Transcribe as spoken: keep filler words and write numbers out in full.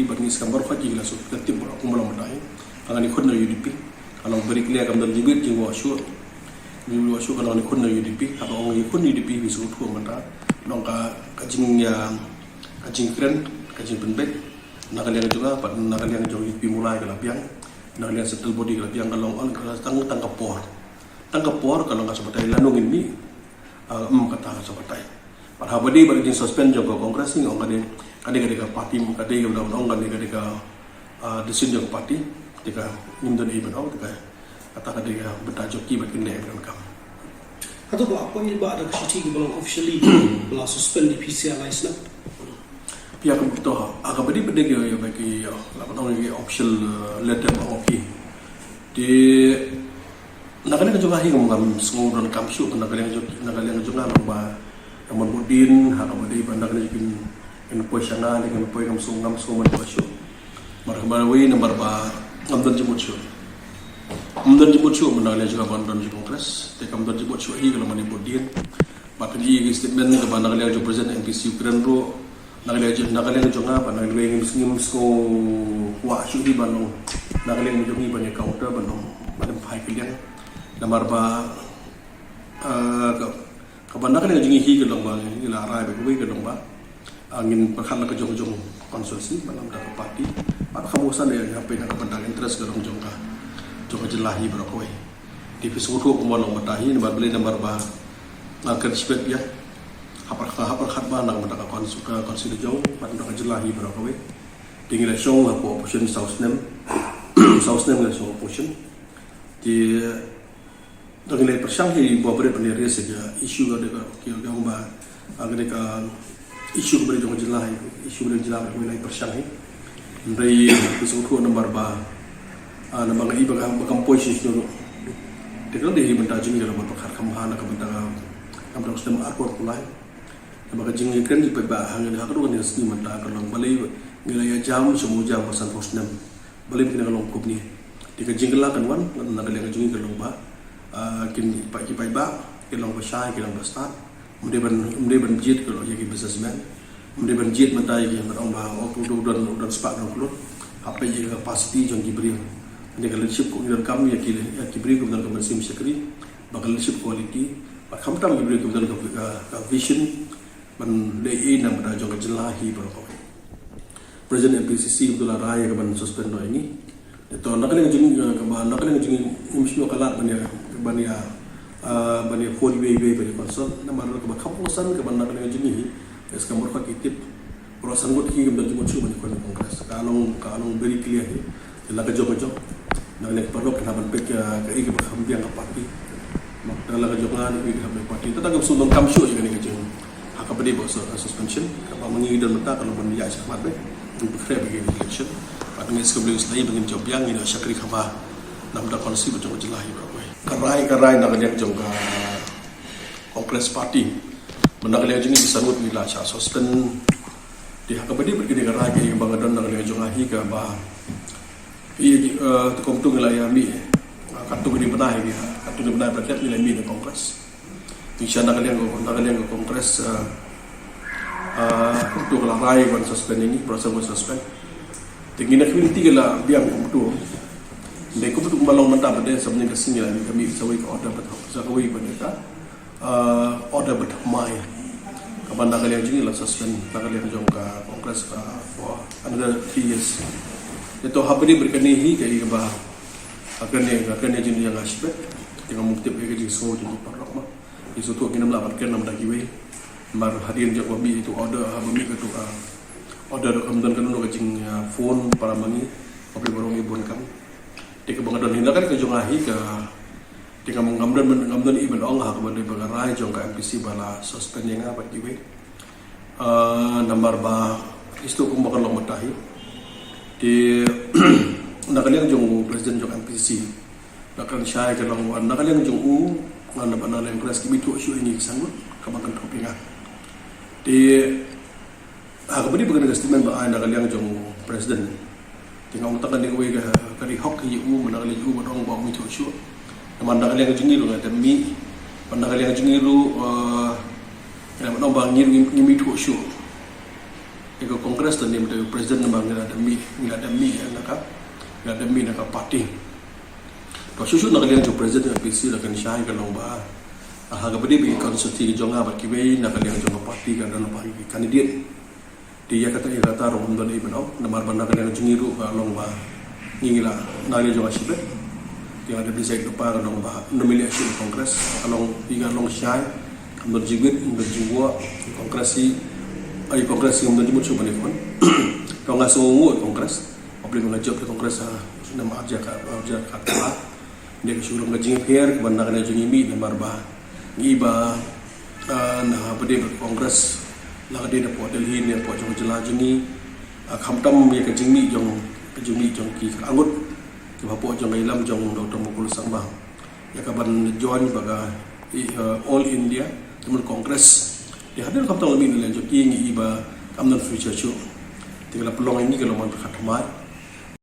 Bad ngi skhem baroh ki la suk ka tip baroh kumba long mynta hi. Ka ngan ïakhun na U D P. Ka long very clear, kam don jingwit jingwah shuh. Jingwah shuh ka long ngan ïakhun na U D P. Haba ong ïakhun U D P ngi sngewthuh mynta long ka, ka jing, ïa, ka jingkren, ka jingpynbeit. Na ka liang jong nga bad na ka liang jong U D P Mawlai ka la biang. Na ka liang central body ka la biang, ka long on ka tang, tang ka por. Tang ka por ka long ka sa batai lano ngin mih. Ah, em, kata ka sa batai. Bad haba dei bad ka jingsuspend jong ka Congress, ngi ong ka dei, ka dei, ka dei ka party, ka dei ka, ong ka dei, ka dei ka, ah, decision jong ka party. Te ka ngim don ei ban ong, te ka, kata ka dei ka bynta jong ki bad kin leh ei ban kam. Hato ba poi ba da ka shithi kaba long officially ba la suspend da P C I license? Phi ïa ka, to, ha kaba dei ba dei ki, ïa, ba ki, ïa, la ban ong ki official, eh, letter ba ong ki. Te na ka liang jong nga hi ngam, ngam sngew donkam shuh, na ka liang jong, na ka liang jong nga long ba, ka mon bud dien, ha kaba dei ba na ka liang jong kin, kin poi sha nga, ne kin poi, ngam sngew, ngam sngew man ba shuh. Namar kaba wei, namar ba ngam don jingmut shuh. Ngam don jingmut shuh, na ka liang jong nga ban don jingkongress. Te kam don jingmut shuh hi ka long ban ïa bud dien. Bad phi ïohi ki statement kaba na ka liang jong president M P C u kren ruh, na ka liang jong, na ka liang jong nga, bad na ka liang ngim, ngim sngew kwah shuh hi ban long, na ka liang jong ngi ban ïa counter, ban long, ban ym phai ka liang. Namar ba, ah, ka, kaba na ka liang jong ngi hi ka long ba ngi la rai bad kawei ka long ba, ah, ngin pyrkhat la ka jong jong constituency, bad lam da ka party, bad ka busan ïa, ïa phi na ka bynta interest ka long jong ka, jong ka jylla hi baroh kawei. Te phi sngewthuh kumba long mynta hi, namar balei, namar ba nga kren shibit ïa. Ha pyrkhat, ha pyrkhat ba na ka bynta ka constituency, ka constituency jong, bad na ka jylla hi baroh kawei. Te ngi la shong ha ka opposition saw snem. Saw snem ngi la shong opposition. Te da ngi la pyrshang hi ba bret ban ïa raise ïa ka issue ka dei ka, ka, ka ba, ah, ka dei ka issue ka ba dei jong ka jylla hi, issue ka ba dei jylla ka ba la pyrshang hi. Hynrei phi sngewthuh namar ba, ah, namar nga i ba ka, ba kam poi shisha ruh. Te ka dei hi bynta jong ngi ka long ban pyrkhat kham bha na ka bynta ka, na ka bynta ka snem arphew arphew lai. Namar ka jingkren jingpeit ba ha ngi ha ka ruh ka sngi mynta ka long balei ngi la ïa jam sha mujam ba sanphew snem. Balei ba kine ka long kumne. Te ka jingkylla kan wan na ka liang ka jong ngi ka long ba, ah, kin paidbah, ki paidbah, ki long ba shai, ki long ba stad. Ym dei ban, ym dei ban jied ka long ïa ki businessman. Ym dei ban jied mynta ïa ki ban ong ba, oh, u don, u don spah, u don klur. Hap peit ïa ka capacity jong ki briew. Ym dei ka leadership, ko ngi donkam ïa ki, ïa ki briew kiba don ka mynsiem shakri, ba ka leadership quality, bad khamtam ki briew kiba don ka, ka, ka vision ban leh ei na ka bynta jong ka jylla hi baroh kawei. President M P C C u la rai ïa ka ban suspend noh ïa ngi. Te to na ka liang jong ngi, eh, kaba na ka liang jong ngi ngim shym ïoh ka lad ban ïa, ban ïa, ah, ban ïa phone iwei iwei ban ïa consult. Namar kaba kham kongsan kaba na ka liang jong ngi hi, ïa, sa ka mut ka ki tip. Baroh san ngut hi kim don jingmut shuh ban ïa khun Congress. Ka long, ka long very clear hi. Te la ka jong ka jong. Na ka liang ka paralok kan hap ban peit ka, kaei kaba kham biang ka party. Bad na la ka jong nga, ne kaei kaba kham biang ka party. Te tang ka shu donkam shuh ïa kane ka jing. Ha kaba dei ba ka su-, suspension, kaba ma ngi don mynta ka long ban ïaid shakhmat beit. Ngi pynkhreh beit ïa ka election. Bad ngi sngewbha ïa ngi ban ngin jop biang, ngin ïa shakri kham bha. Na ka bynta ka constituency bad jong ka jylla hi baroh kawei. Ka rai, ka rai na ka liang jong ka Congress Party. Bad na ka liang jong ngi ki san ngut ngi la shah suspend. Te ha kaba dei bad kane ka rai kaei kaba nga don na ka liang jong nga hi kaba, i, eh, te kumto ngi la ïa mih, eh, katto katne bnai, eh, katto katne bnai ba la dep ngi la mih na Congress. Ngi shah na ka liang ka, na ka liang ka Congress, eh, eh, kumto ka la rai ban suspend ïa ngi, ba la suspend. Te ngi na community ka la biang kumto. Dei kumto kumba long mynta ba dei sa bnai ka sngi la mih, ka mih sa kawei ka order ba, sa kawei ba dei ka ah, order ba thymmai. Kaba na ka liang jong ngi la suspend, na ka liang jong ka Congress, ah, for another three years. Te to haba dei bad kane hi kaei kaba, ah, kane, kane jingïa nga shibit. Te ngam tip ïa ka jingsngew jong ki paralok ma. Ki sngewthuh ngin ym lah ban kren namar da kiwei. Namar hadien jong ba mih ïa uto u order, haba mih ïa uto u, ah, order ruh kam don kano kano ka jing, ah, phone para ma ngi. Haba dei baroh ngi bun kam. Te kaba nga don hi na ka liang ka jong nga hi ka Te ngam, ngam don, ngam don ei ban ong ha kaba dei ba ka rai jong ka M P C ba la suspend ïa nga bad kiwei. Ah, namar ba, isto kumba ka long mynta hi. Te na ka liang jong u president jong M P C C, la kren shai ka long ba na ka liang jong u, nga na ba na liang press kim ithuh shuh ïa ngi ki san ngut kaba kynthup ïa nga. Te ha kaba dei ba kane ka statement ba ai na ka liang jong u president. Te nga ong tang kane kawei ka, ka dei hok hi ïa u, ba na ka liang jong u ban ong ba um ithuh shuh. Namar na ka liang jong ngi ruh nga dang mih, ba na ka liang jong ngi ruh, eh, nga dang ong ba ngi ruh ngim, ngim ithuh shuh. Ïa ka Congress te ym dei president namar ngi la da mih, ngi la da mih ïa na ka, ngi la da mih na ka party. To shuh shuh na ka liang jong president jong ka APC la kan shai ka long ba ha kaba dei ba ki constituency jong nga bad kiwei na ka liang jong ka party ka don ba ki candidate. Te ïa kata ïa kata ruh ym don ei ban ong namar ba na ka liang jong ngi ruh ka long ba ngi ngi la na ka liang jong ka shibit. Te nga dep decide lypa ka long ba ym don ei shuh Congress ka long, ïa ka long shai. Ym don jingmut, ym don jingmut Congress hi, ai Congress hi ym don jingmut shuh ban ïakhun. To nga sngewnguh Congress. Hapdeng ba nga jop ïa Congress ha snem arhajar, arhajar khatphra. Dei ka shu long ka jingpher kaba na ka liang jong ngi mih namar ba ngi ba, ah, na ba dei ba Congress la ka dei na poh Delhi ne poh jong ka jylla jong ngi. Ah, khamtam ïa ka jingmih jong, ka jingmih jong ki khynnah ngut kiba hapoh jong ka ïalam jong Doctor Mukul Sangma ïa ka ban join bad ka, i, ah, All India Tamil Congress. Ïa hadien khamtam la mih na liang jong ki ngi i ba kam don future shuh. Te ka la pynlong ïa ngi ka long ban pyrkhat thymmai.